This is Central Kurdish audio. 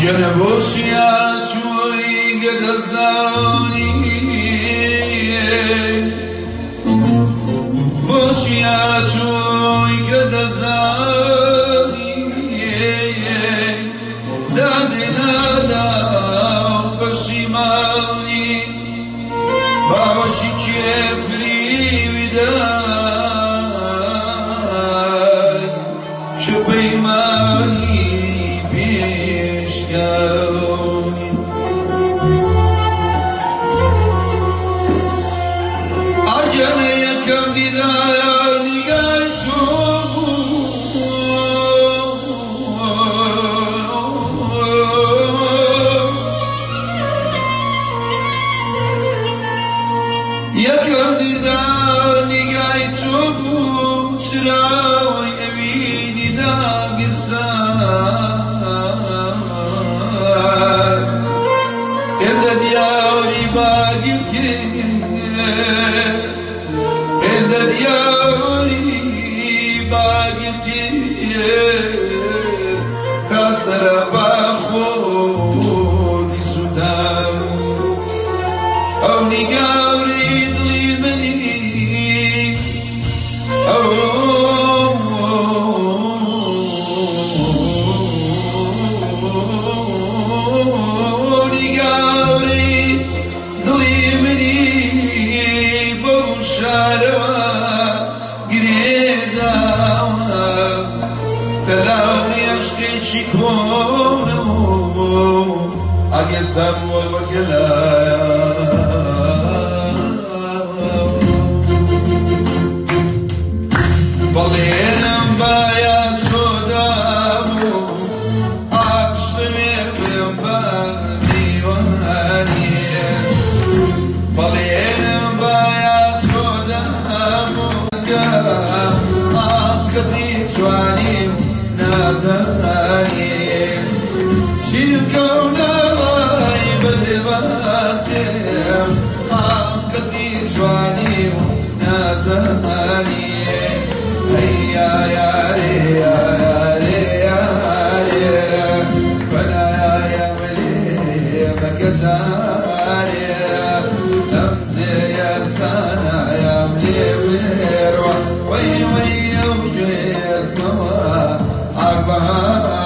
ژنە بۆچیا چۆی گەدەزانی بۆچیا چۆی گەدەزانی دادێ نادا و پەشیمانی باوەشی کێ فریوی دای کە پەیمانی پێشکەونی. ئەگەر یەکەم دیدار نیگای تۆ بوو، یەکەم دیدار نیگای تۆ بوو، چرای ئەوینی داگیرسا. هێندە دیاری باگیر کرد، هێندە دیاری باگیر کرد، تا سەرە باخۆتی سوتان. ئەو نیگاری دڵی منی، ئەو نیگاری دڵی منی بەو شارەوە گرێداوە، تەلاوی عشقێکی کۆنە و ئەگە سەبووە بەکەلا. بەڵێنم بایا چۆدابوو عاشقێ بم بە میوانی، بەڵێنم بایا چۆدابوو قدری جوانی و نازانی چی بکەم لەوای بەدبەختێم، قدری جوانی و نازانی. هەیا یارێ یارێ یارێ بەلایە ملێ بەکە جارێ، ئەم زێیە سانایام لێ وێڕوە، وەی وەی ئەو گوێزمەوە ئاگبارێ.